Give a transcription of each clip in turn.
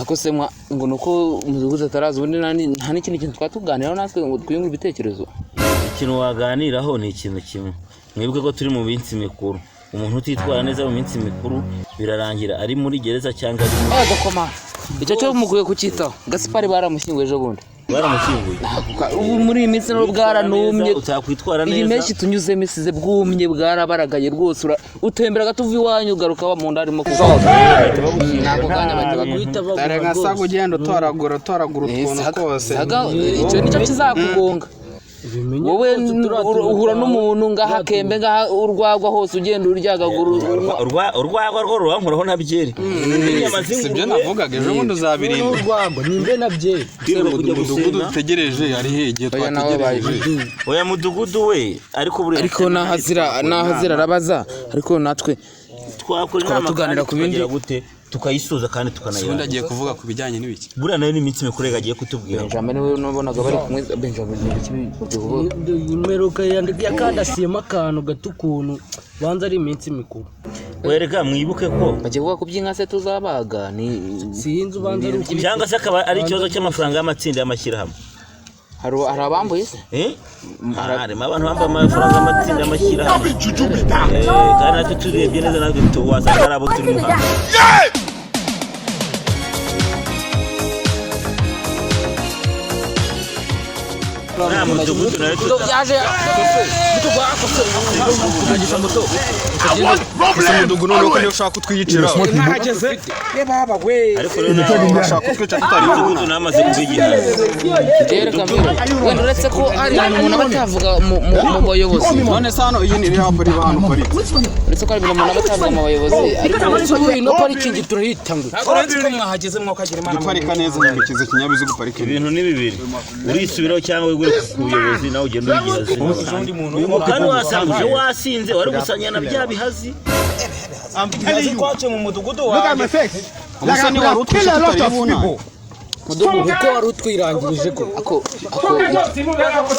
Ako se mwa ngo nuko umudugudu ataraza, ubundi nta n'ikindi kintu twatuganiraho natwe ngo twiyungure ibitekerezo. Ikintu waganiraho ni ikintu kimwe. Mwibuke ko turi mu minsi mikuru. Umuntu utitwara neza mu minsi mikuru birarangira ari muri gereza cyangwa ari muri Ego koma, icyo cyo mukwiye kucyitaho. Gaspari baramushyinguye ejo bundi. Baramushyinguye. Ubu muri iyi minsi nabwo bwaranumye. Utakwitwara Iyi neza. mpeshyi tunyuzemo isize bwumye, bwarabaragaye rwose. Utembera gato uva iwanyu, ugaruka mu nda harimo kuva nako kanya bahita Guhita Dore baguha nka saga rwose. ugenda utoragura utoragura utuntu twose. Saga, icyo nicyo kizakugonga. Ubimenye Wowe rwose, turiya tuntu uhura twawe. n'umuntu ngaha kembe, ngaha urwagwa hose ugenda uryagagura Urwagwa rwo rurankoraho nta byeri. Inyama Si ibyo z'ingurube. navugaga, ejo bundi uzabirinda. Noneho urwagwa nimbe na byeri. Kwirirwa kujya Umudugudu gusenga. dutegereje ari he igihe Oya, nawe twategereje? Oya, mudugudu we, ariko buriya Ariko n'ahazira arabaza, ariko natwe twakora twaba inama tuganira kandi ku bindi. tukagira gute, tukayisoza kandi Ubundi tukanayirangiza. agiye kuvuga ku bijyanye n'ibiki? Buriya nayo ni iminsi mikuru agiye kutubwira. Benjamin we nabonaga bari kumwe. Benjamin ni ibiki bivuga? Imperuka yakandasiyemo akantu gato ukuntu banza ari iminsi mikuru. Wereka mwibuke ko Bagiye kuvuga ku by'inka se tuzabaga ni Sinzi, ubanza ari ukuri. Cyangwa se akaba ari ikibazo cy'amafaranga y'amatsinda y'amashyirahamwe. Hari abambuye se? Eh? Harimo abantu bambaye amafaranga y'amatsinda y'amashyirahamwe. Kandi natwe turebye neza, natwe wasanga ari abo turimo hano. Nta mudugudu nawe Yaje. Ese mudugudu, noneho ko niyo ushaka kutwiyicira? Nahageze baba we. Ariko rero nawe Urashaka kutwica tutari mudugudu namaze kubigihaza. Reka mbere wenda, uretse ko hari ibintu umuntu aba atavuga mu bayobozi. None se hano iyi ni iri hapo, riba hano paritse? Uretse ko hari ibintu umuntu aba atavuga mu bayobozi, ariko Ubu ino parikingi turahita ngo Ntabwo uretse ko mwahageze mwokagira Imana. Uparika neza, nyamukiza ikinyabiziga uparike. Ibintu ni bibiri: urisubiraho cyangwa wigure ku buyobozi, nawe ugenda ubigihaze. Kandi wasanga uje wasinze, wari gusangira na bya bihazi. Azi kwace mu mudugudu wawe. Ubusa ni wari utwishe tutari buna. Mudugudu kuko wari utwirangirije ko ako ako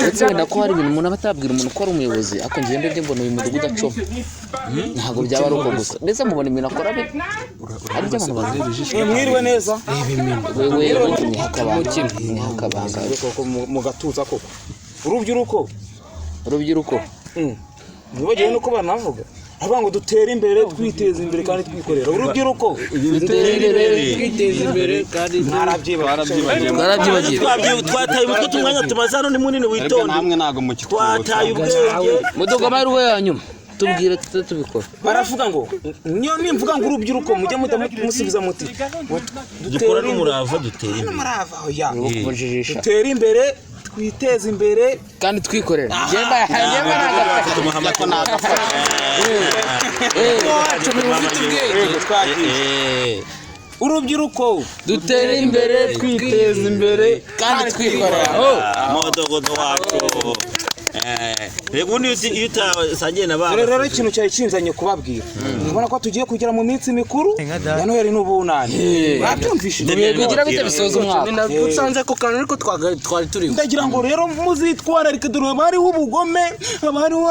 uretse wenda ko hari ibintu umuntu aba atabwira umuntu ko ari umuyobozi, ariko njyewe ndebye mbona uyu mudugudu acoma. Ntabwo byaba ari uko gusa, ndetse mubona ibintu akora bi ari byo abantu bazi. Mwiriwe neza. Wewe ni hakabanga, ni hakabanga. Koko mu gatuza koko, urubyiruko. Urubyiruko. Ntibagiwe nuko banavuga, avuga ngo dutere imbere, twiteze imbere kandi twikorera. Urubyiruko. Dutere imbere. Twiteza imbere kandi Mwarabyibagiwe. Twarabyibagiwe. Twataye umutwe, tumwanya tumaze hano ni munini. Erega Witonde. namwe ntabwo mukitwibutsa. Twataye ubwenge. Mudugudu, amahirwe ya nyuma, tubwire tute tubikora. Baravuga ngo niyo nimvuga ngo urubyiruko, mujye muhita musubiza muti ngo Dukora n'umurava, dutera imbere. N'umurava, oya. Kubujijisha. Dutere imbere, twiteze imbere Kandi twikorera. Njyewe nagafashe wacu ufite ubwenge. Eh, Urubyiruko. Dutere imbere, twiteza imbere kandi twikorera. Oh. Mudugudu wacu. Reka ubundi iyo utasangiye na ba Dore rero ikintu cyari kinzanye kubabwira, murabona ko tugiye kugera mu minsi mikuru ya Noheli n'Ubunani, mwabyumvishije? Bigira bite bisoza umwaka? Usanze ako kantu ariko twari turiho. Ndagira ngo rero muzitwararike, dore haba hariho ubugome, haba hariho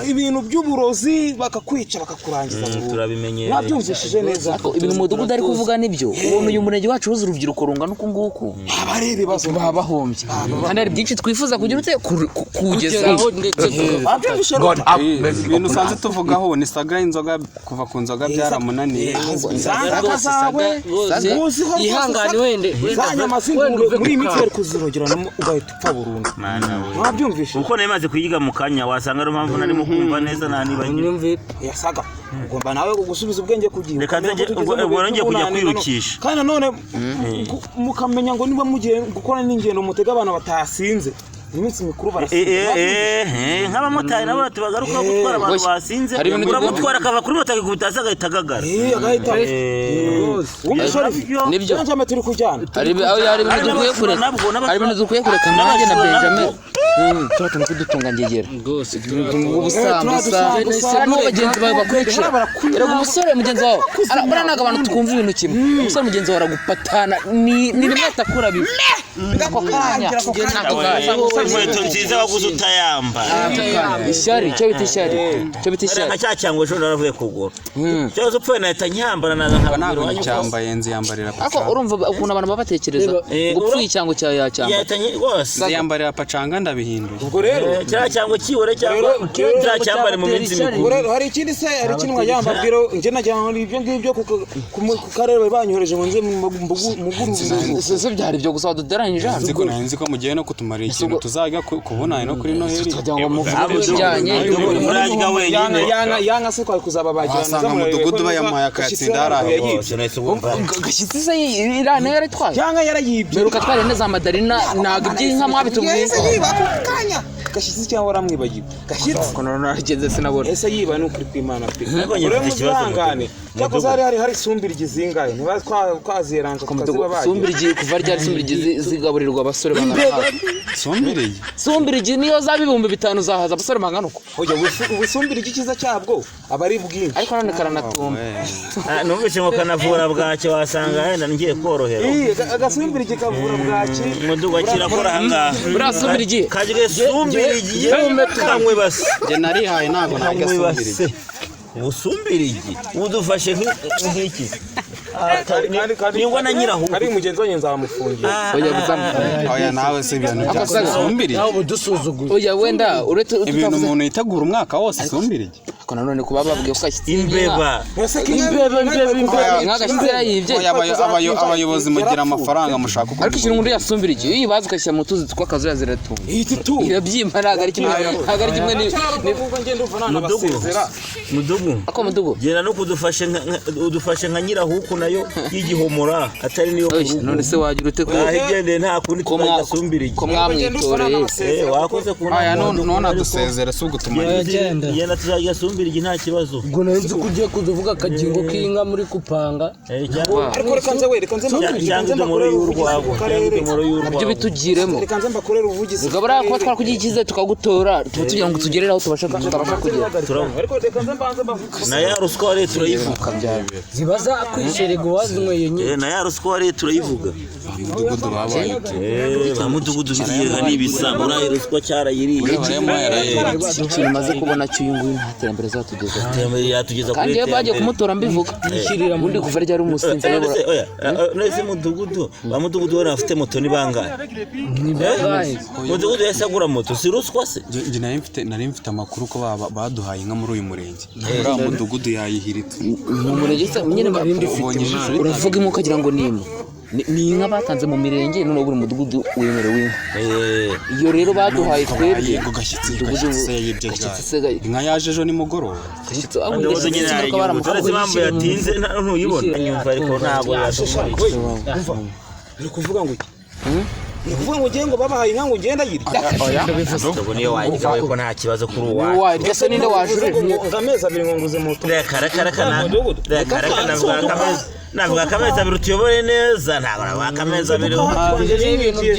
ibintu by'uburozi, bakakwica bakakurangiza burundu. Turabimenyereye. Mwabyumvishije neza? Ariko ibintu umudugudu ari kuvuga nibyo. Ubuntu uyu murenge wacu wuzuye urubyiruko rungana uku nguku, Haba hari ibibazo. baba bahombye, kandi hari byinshi twifuza kugira ute kuwugezaho. Kugeraho ndetse Mwabyumvishije rero? Ibintu usanze tuvugaho ni saga inzoga, kuva ku nzoga byaramunaniye. Za zawe rwose muziho rwose. Ihangane wende Za nyama z'ingurube muri iyi minsi bari kuzirogerana, ugahita upfa burundu. Mana we. Mwabyumvishije? Uko nari maze kuyiga mu kanya, wasanga ariyo mpamvu narimo kumva neza nta nibagiwe. Nyumvire. Yasaga ugomba nawe gusubiza ubwenge ku gihe, Reka ukamenya ko nze tugeze mu ubwo bihe ngiye kujya by'ubunani. kwirukisha. Kandi nanone mukamenya ngo niba mugiye gukora n'ingendo, mutega abantu batasinze, iminsi mikuru barasinze. Nk'abamotari nabo tubagaruka gutwara abantu Oya. basinze. Hari ibintu Uramutwara akava kuri moto akikubita hasi agahita agagara. Agahita wumva. Nibyo. Benjamin turi kujyana. Hari ibintu dukwiye kureka. Hari ibintu dukwiye kureka nanjye na Benjamin. Tuba turi kudutunga ngegera. Rwose. Ubusambusa n'uwo bagenzi bawe bakwicira. Erega umusore mugenzi wawe buriya ntabwo abantu twumva ibintu kimwe. Umusore mugenzi wawe aragupatana ni rimwe atakura bibi. Ako kanya. Ako kanya. Inkweto nziza waguze utayambara. Ishyari, icyo bita ishyari, icyo bita Hariya ishyari. Nka cya cyangwa ejo naravuye kugura cyangwa se upfuye nahita nyambara naza Ubwo nkabwira ntabwo iwanyu kose. ncyambaye, nziyambarira Ariko pacanga. urumva ukuntu abantu baba batekereza Eh, ngo upfuye icyango cyawe yacyambara. Yahita rwose. Nziyambarira pacanga, ndabihinduye. Ubwo rero Kiriya cyangwa kibure cyangwa kiriya cyambare mu minsi ubwo mikuru. rero hari ikindi se, hari ikindi nkajya mbabwira njye najya ngo ibyo ngibyo ku karere bari banyohereje ngo nze muguru. Se byari ibyo gusa waduteranyije hano? Nzi ko nari nzi ko mugiye no kutumarira ikintu tuzajya kubona no kuri Noheli. Tukagira ngo muvuge ibijyanye. Murarya wenyine. Yanga yanga se kwari kuzababagira. Wasanga mudugudu bayamuhaye akayatsinda hariya. Rwose nahise wumva. Gashyitsi se iriya nayo yaratwaye? Yanga yarayibye. Mperuka twari neza madarina, ntabwo iby'inka mwabitubwiye. Yahise yiba ako kanya. Gashyitsi cyangwa waramwibagiwe Gashyitsi? Ukuntu narigeze sinabona. Ese yiba ni ukuri kw'Imana pe. Ariko njye Urebe mfite ikibazo, muzihangane. Mudugudu. Cyakoze hari sumbirigi zingahe ntiba twaziranje tukazibabagira. Sumbirigi kuva ryari sumbirigi zigaburirwa abasore bangana nkawe? Sumbiriye. Sumbirigi niyo zaba 5000 zahaza abasore bangana uko. Hoya, ubusumbirigi icyiza cyabwo aba ari bwinshi. Ariko none karanatumba. Ah, numvise ngo kanavura bwacyo, wasanga wenda ngiye koroherwa. Ii, agasumbirigi kavura bwaki. Mudugu akirakora ahangaha. Buriya sumbirigi Kajye sumbirigi kanywe base. Njye narihaye, ntabwo narya Kanywe sumbiriye. base. Ubusumbirigi udufashe nk'iki ningwa na nyiraho. Ari mugenzi wanjye nzamufungira. Oya, bizamufunga. Oya, nawe se ibintu bya Saga. sumbiriye. Nawe uba udusuzuguye. Oya, wenda uretse Ibintu tutavuze umuntu yitegura umwaka wose, sumbiriye. Ariko nanone kuba babwiye ko gashyitsi Imbeba. Imbeba, imbeba, imbeba. Inka gashyitsi yarayibye. Oya, abayobozi mugira amafaranga mushaka uko. Ariko ikintu umuntu yasumbira iki, iyo uyibaze ugashyira mu tuzi tw'akazuya ziratumba. Ihita itumba. Irabyimba, ntabwo ari kimwe, ntabwo ari kimwe Ubwo ngenda uva Mudugu. nanabasezera. Mudugu. Ako mudugu. Genda no kudufashe udufashe nka nyirahuku nayo y'igihomora atari niyo ku Oya, rugo. none se wagira ute ko Aho igendeye nta kundi ko mwa- tuzajya ko mwamwitoreye? Eh, wakoze ku Oya, nama, none ariko- adusezera si ugutumara. Oya, genda. Genda tuzajya sumbirigi nta kibazo. Ubwo nari nzi ko ugiye kuza uvuga akagingo k'inka muri kupanga. Eh, cyangwa Ariko reka nze we, reka nze cyangwa idomoro mbakorere ubuvugizi y'urwagwa ku cyangwa karere. idomoro Nabyo y'urwagwa. bitugiremo. Reka nze mbakorere ubuvugizi. Ubwo buriya kuba twarakugira icyizere tukagutora, tuba tugira ngo tugerere aho tutabasha kugera. Ariko reka nze mbanze mbavuge. Na ya ruswa wariye turayivuga. Ziba zakwisherega uwazinyweye nyine. Eh, na ya ruswa wariye turayivuga. Mudugudu babaye uti. Eh, ba mudugudu biriya ni ibisambo, uriya ruswa cyarayiriye. Barimo yarayiriye. Ikintu maze kubona cy'uyu nguyu, nta terambere azatugezaho. Iterambere yatugeza kuri Kandi iyo bagiye iterambere. kumutora mbivuga ubundi kuva ryari umusinzi Eh, ayobora? none se, oya, none se mudugudu, ba mudugudu bari bafite moto ni bangahe? Ni bangahe? Mudugudu yahise agura moto, si ruswa se? Njye nari mfite amakuru ko baduhaye inka muri uyu murenge. Uriya mudugudu yayihiritse. Mu murenge se nyine Ubonye ijisho. Uravuga imwe ukagira ngo ni imwe. Ni inka batanze mu mirenge, noneho buri mudugudu wemerewe inka. Eh, Iyo rero baduhaye twebwe Yego, gashyitsi mudugudu gashyitsi se yayibye gashyitsi ryari? se Inka yaje ejo nimugoroba. Gashyitsi ahubwo mudugudu gashyitsi nyine ingaruka yayiyunguza. baramuhaye. Uretse impamvu yatinze ntuyibona nyumva, ariko ntabwo yatumara. Umva, uri kuvuga ngo iki? Uri kuvuga ngo ugiye ngo babahaye inka ngo ugende ayirya? Ubwo niyo wayiga we ko nta kibazo kuri uwa. Niwe wayirya se, ninde wajurira? Ngo amezi abiri ngo nguze moto. Reka reka reka na reka reka navuga ko amezi abiri utuyobore neza, ntabwo navuga ko amezi abiri.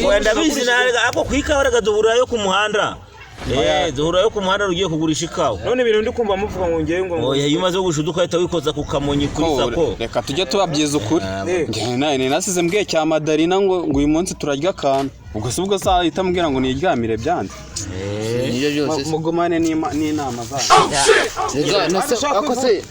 Wenda bizi nawe ako ku ikawa, reka duhurirayo ku muhanda. Eh, duhurirayo ku muhanda rugiye kugurisha ikawa. None ibintu ndi kumva muvuga ngo ngiye ngo Oya, iyo umaze kugurisha uduka uhita wikoza ku kamonyi kuri sako. Reka tujye tubabyiza ukuri. Njye nari nasize mbwiye cya Madarina ngo uyu munsi turarya akantu. Ubwo si ubwo saa mbwira ngo niryamire byanze. Nibyo byose se. Mugumane n'inama zanyu. Reka, nase ako se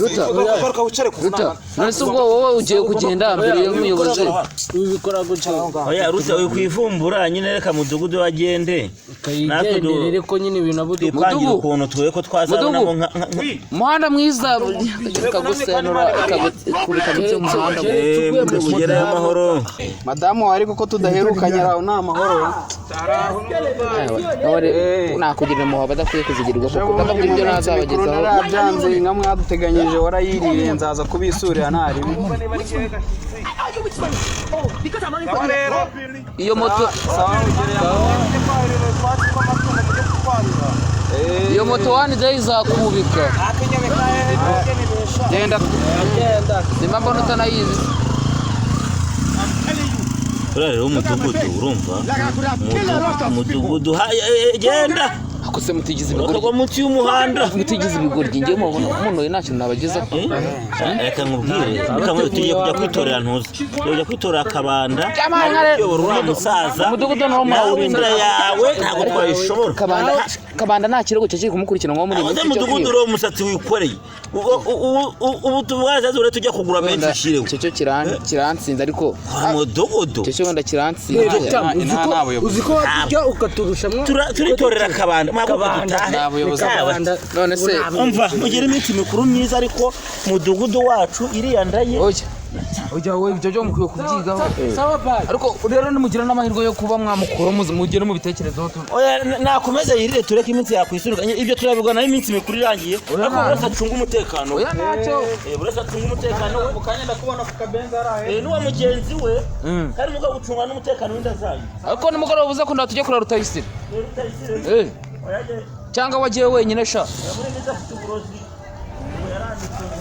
Ruta. Garuka wicare ku Ruta, nama. none se ubwo wowe ugiye kugenda mbere y'umuyobozi? Ubikora gutya. Oya Ruta, uyu kwivumbura nyine, reka mudugudu wagende. Ukayigenderere ko nyine ibintu abo Twipangira Mudugu. ukuntu twe ko twazabonamo Mudugu. Umuhanda mwiza ikagusenura ikagukubita munsi y'umuhanda. Eh, mudugudu ugerayo amahoro. Madamu wari kuko tudaherukanye araho ni amahoro. Nakugira impuhwe abadakwiye kuzigirwa kuko ndababwira ibyo ntazabagezaho. Narabyanze, inka mwaduteganyije warayiriye, nzaza kubisurira ntaribi. Iyo moto, iyo moto wani day izakubika. Genda. Nimba mbona utanayizi. Uriya rero umudugudu urumva, mudugudu genda. Ako Se mutigize ibigoryi, Bakagwa munsi y'umuhanda. Mutigize ibigoryi, ngewe mubona munoye nta kintu nabagezaho. Reka nkubwire, reka nkubwire, tugiye kujya kwitorera ntuza, tugiye kujya kwitorera Akabanda uyobora uriya musaza. Umudugudu nawo Nawe murawurinda. inda yawe ntabwo twayishobora. Kabanda, Kabanda nta kirego cyo kiri kumukurikirana muri iyi Abaze minsi cyo mudugudu kwiba. uriya musatsi wikoreye, ubu tuvugana sasa ure tujya kugura menshi Wenda ushyireho. icyo cyo kirantsinze ariko. Wa mudugudu. Icyo cyo wenda kirantsinze. Nta buyobozi. Uzi ko watujya ukaturusha mwa. Turitorera Akabanda, mwaguka dutahe. Nta buyobozi. Yawe. None se Umva, mugire iminsi mikuru myiza, ariko mudugudu wacu iriya ndaye. Oya, ujya wowe, ibyo byo mukwiye kubyigaho. Sawa, bye. Ariko rero nimugira n'amahirwe yo kuba mwamukura, mugere mu bitekerezo Oya, nakomeze yirire, tureke iminsi yakwisunika. Ibyo turabigwa iminsi mikuru irangiye, ariko buri wese acunga umutekano we. Oya, ntacyo. Buri wese acunga umutekano we. Mu kanya ndakubona ku kabenzi ari. N'uwa mugenzi we kandi mugabo gucunga n'umutekano w'inda zanyu. Ariko nimugoroba uza kunda tujye kurara Rutayisire. Rero Rutayisire. Eh, Oya, jye cyangwa wagiye wenyine sha. muri mwiza afite uburozi ubu yaranditse ngo